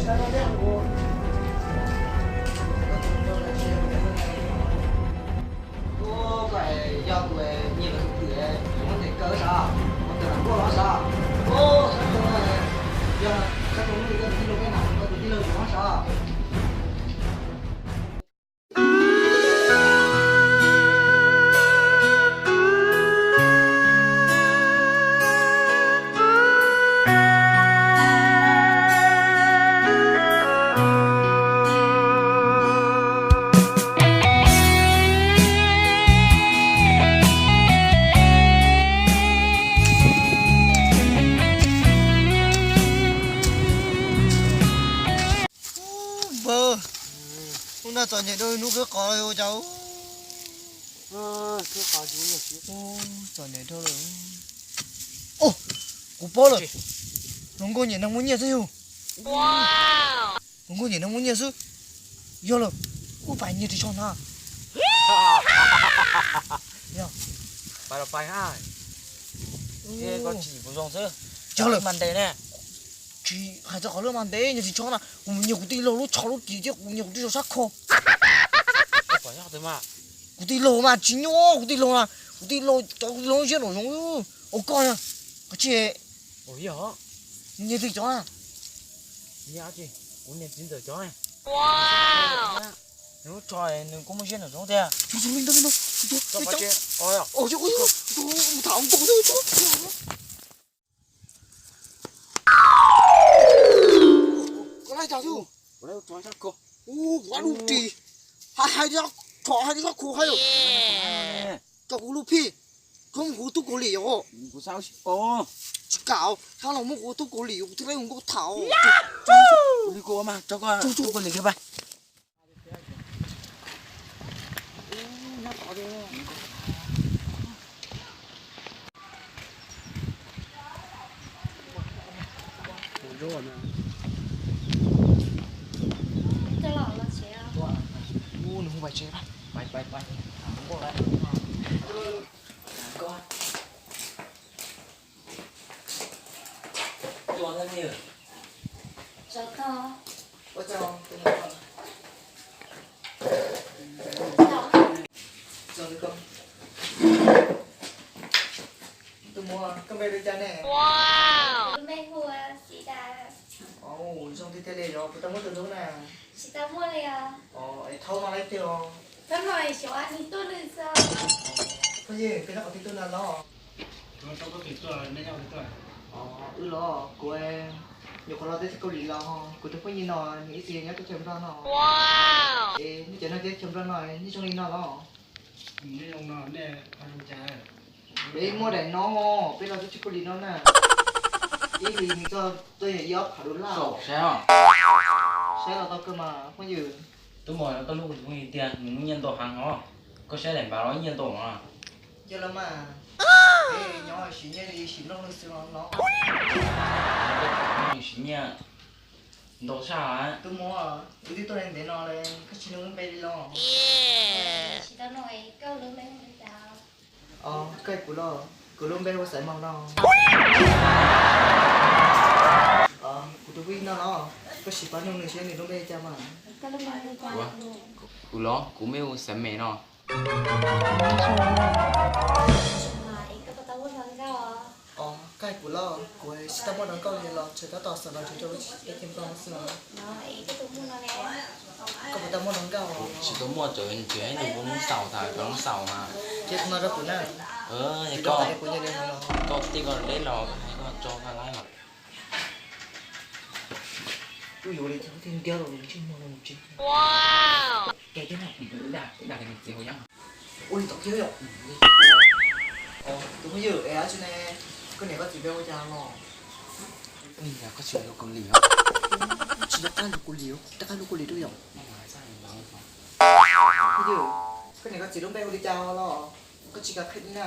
Koj yog tus nyiag lawv tus kwv, muab ntes kaw sav, ua tus lam nkuaj los sav. Yog sab tus tij laug peb na, koj tus tij laug yuav sav. Npawg, hnub no txom nyem dua hnub khawb qhov ua cas. Txom nyem dhau lawm. Kuv paub lawm, hluas nkauj nyiam neeg muaj nyiaj xwb yog. Hluas nkauj nyiam neeg muaj nyiaj xwb. Yog lawm, kuv pais nyiag ris tsho na. Pais los pais ha. Koj tsis kuv zoo xwb. Yog lawm mas ntes ne. Tsis hais txog qhov lub mas ntev, nyiag ris tsho na, kuv mus nyiag kuv tij laug lub tsho lub ris thiab kuv nyiag kuv tij laug sab kho. Kuv tij laug mas tsis nyuaj, kuv tij laug na, kuv tij laug cov kuv tij laug siab nraum zoov. Ua koj na, koj tsis nyiag tij cov na. Kuv niag txiv ntxawm cov, nws lub tsho nws kuj muaj siab nraum zoov tiag. Mus tham nkaus. Koj laij cas thiab? Ua lub ris, hais hais rau kuv hais, coj kuv lub phij, koj muab kuv tub kaus lim os. Tsis kam, txhob los muab kuv tub kaus lim, kuv thiaj li mus nkauj tham. Li kuv mas, tub kaus lim kiag pais. Nws hu pais tsev, pais pais pais. Tus muam, koj npe li cas ne? Tus npe hu Xi Das. Zoo tiag tiag li yog, puas tau muaj tus hlub na? Tsis tau muaj li os. Es thaum no lawv twg os? Thaum no xyov nws tuaj nws xwb. Phooj ywg, koj nyob qhov twg tuaj no los? Wb los, kuv nyuam qhuav los teb chaws Kaus Lim los, kuv tus phooj ywg no nws ib txwm nyob teb chaws Nplog no. Es nej cov neeg teb chaws Nplog no nej zoo li no los? Peb muaj daim no, peb los teb chaws Kaus Lim no na. Ib hlis nws txog tuaj yog ib ob phav dollar. Saib los tau kawg mas phooj ywg. Tub muam, koj hlub kuv tus phooj ywg tiag, nws muaj nyiaj ntau heev os. Koj saib daim npav los nyiaj ntau no. Yog los mas, peb nyob siv nyiaj li siv nplooj xwb los no. Siv nyiaj ntau tshaj. Tub muam, wb twb tuaj li ntev no li, koj tsis nug lub npe li los? Tsis tau nug, koj lub npe hu li cas? Koj kuv los, kuv lub npe hu Xaiv Maus no. Kuv tus phooj ywg no los, koj sim pab nug nws seb nws lub npe li cas mas. Kuv los, kuv npe hu Xaiv Mem no. Koj hais kuv los, kuv tsis tau muaj hluas nkauj li los, tseem tab tom xav los nrhiav rau lub teb chaws Nplog xwb os. Koj puas tau muaj hluas nkauj? Tsis tau muaj, tseem nrhiav ib tug puav leej xaus tas cov no xaus mas. Ces no rau kuv na. Koj tij koj deb los koj hais koj tso koj laib mas. Kuj yuav li cas thiaj ntiab rau ntsej muag no mus tsev. Koj dag, dag txiv hauv yav. Ua li tom thiab yom. Tus phooj ywg, es dab tsi ne, koj niam koj txiv npe ua cas los? Ua li cas koj tsis hais lus Kaus Lim os? Tsis nco qab lus Kaus Lim, rov qab lus Kaus Lim rau yom. Phooj ywg, koj niam koj txiv lub npe ua li cas los? Koj tsis kam qhia li na.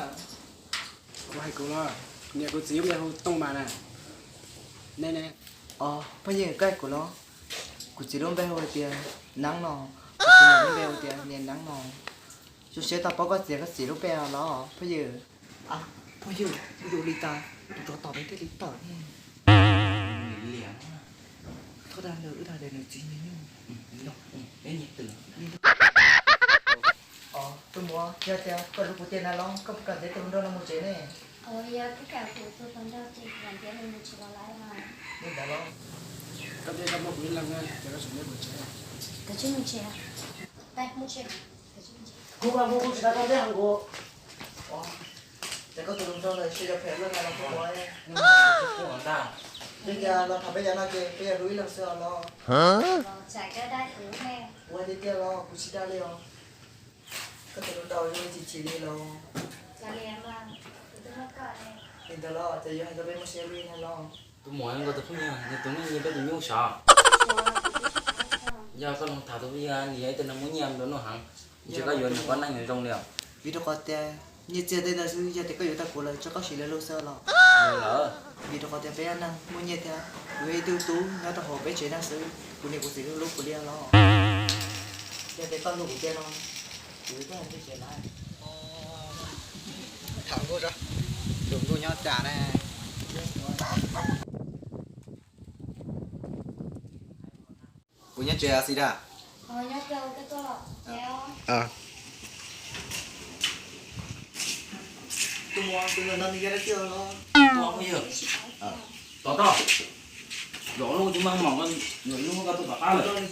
Kuv hais kuv los, niam kuv txiv lub npe hu Tooj Mas na. Ne ne. Phooj ywg, koj hais kuv los, kuv txiv lub npe hu tias Neeb no, kuv txiv lub npe hu tias Niam Neeb no. Zoo siab tau paub koj txiv koj txiv lub npe los phooj ywg. Phooj ywg, ua li cas tus tsov tom peb thiaj li tawm ne? Thov dag ntawd wb dag Txiv nyiag nyuj. Peb nyiag twm. Tus muam, yog tias koj hlub kuv tiag na los koj puas kam ntiav tus hluas nraug no mus tsev ne? Yog koj kam kuv tus hluas nraug ces kuv mam ntiav nws mus tsev los lawm mas. Li ntawd los. Koj ntiav tau muaj kuv ib leeg na, ces koj tseem ntiav mus tsev. Koj tsis mus tsev. Kuv mas kuv kuv tsis tau koj ntiav heev kuv. Ces koj tus hluas nraug ntawd ntshe yog phem luaj na los kuv ua. Twb tias los tham peb cov no ces peb yog hlub ib leeg xwb os los. Ua tiag tiag los kuv tsis dag li os. Koj tus hluas nraug zoo li chim chim li los. Li ntawd los ces yuav hais rau peb muaj siab li na los. Tus muam, koj tus phooj ywg nws tus neeg nyiag peb tus nyuj sav. Yog koj los tham tus phooj ywg, nws yog ib tug neeg muaj nyiaj nplua nuj heev, ntshe koj yuav nws ua neej zoo li os. Vim rau qhov tias nyiaj txiag tej ntawd xwb, yog tias koj yuav tau kuv lawm tso koj siv lawv lub xwb los. Vim rau qhov tias peb yog neeg muaj nyiaj thiab kuv yog ib tug tub nyob rau hauv peb tsev neeg xwb, kuv niam kuv txiv hlub kuv li los. Yog tias koj hlub kuv tiag no, kuv yuav tuaj hais ntej tsev lawm. Tham nkuj, tus nkuj nyob cas ne? Kuv nyob tsev xwb dag. Tus muam, tus ntawm no nws yog dab tsi los? Tos tau, zov lub tsis muaj hmoo, yuav lub koj tuaj tom qab lawm.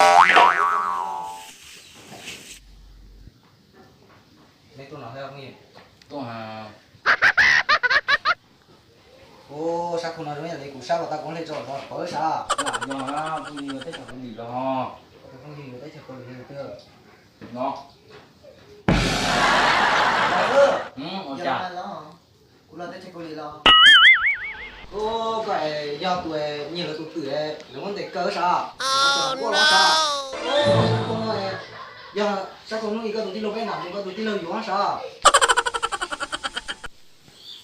Neb tuaj no thiab phooj ywg? Tuaj. Ub, sab khau no zoo ib yam li kuv sab los tau kuv hle tso los pawv sav. Yog na, phooj ywg yuav teb chaws Kaus Lim los ho. Phooj ywg yuav teb chaws Kaus Lim li twg no? Ua cas? Kuv los teb chaws Kaus Lim los. Ub, koj yog tus nyiag lawv tus twm, lawv muab ntes kaw sav? Koj los sav? Ub, sab khau no, yog sab khau hnub ib koj tus tij laug peb nram mus koj tus tij laug yuav sav?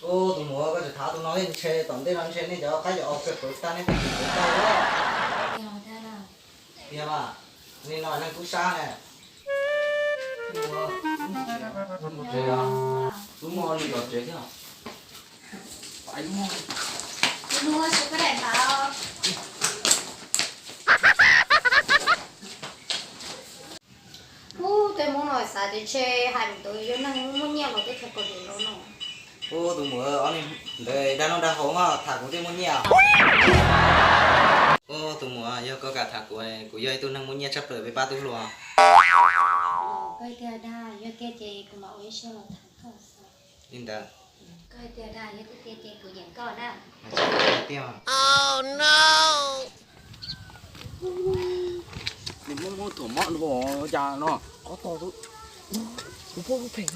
Ub, tus muam, koj tseem tham tus no thiab, ntshe tom ntej no ntshe nej cov qaib cov os kawg pawv tag, nej twb tsis pawv tag li. Tiag mas, li no neeg tub sab ne. Tub muaj li los tsev thiab. Ub, tej Hmoob no xav tias ntshe hais mus ntawd yog neeg muaj nyiaj los teb chaws Kaus Lim los no. Ub, tus muam, ob ntawd dag noj dag haus mas tham kuv tej muaj nyiaj. Ub, tus muam, yog koj kam tham kuv, kuv yog ib tug neeg muaj nyiaj tshaj plaws peb pab tub hluas. Koj tiag dag, yog tiag ces kuv mam ua ib siab los tham koj xwb. Li ntawd. Koj tiag dag, yog tiag ces kuv nyiam koj na. Tiag. Nws muab muab thuam mob dua cas no. Qhov to, kuv pom lub pheem.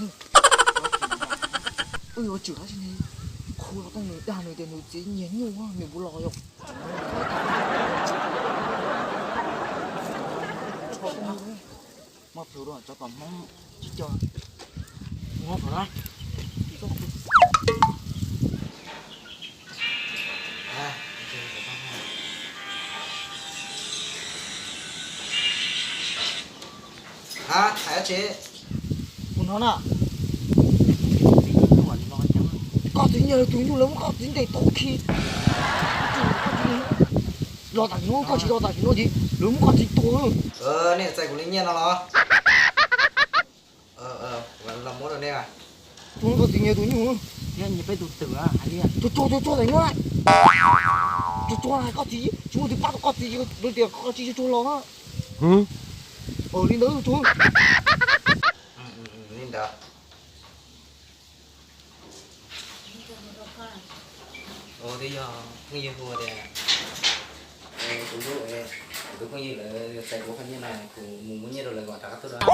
Wb yuav tsum hab tsi ne, khu los tau nws dag nws tias nws txiv nyiag nyuj nws puas los yom. Maj plhws dua cov tom Hmoob tsis co. Ua pom na. Hab, hais dab tsi? Kuv hnov na. Koj txiv nyiag lawv tus nyuj lawv muab koj txiv ntes tuag khi. Los tam sim no koj tsis los tam sim no ces lawv muab koj txiv tuag. Nej txais kuv li nyiaj no los? Los muab rau nej. Tsuag koj txiv nyiag tus nyuj. Tsuag tsuag tsuag tsuag tam no. Tsuag tsuag koj txiv, tsis muaj tus pab tau koj txiv, lawv tias koj txiv tsuag tsuag los. Li ntawd tsuag. Li ntawd. Twb yog phooj ywg hu tias, kuv lub, kuv tus phooj ywg lawv txais kuv qhov nyiaj no, kuv mus muab nyiaj rau lawv kom rov qab tuaj dua.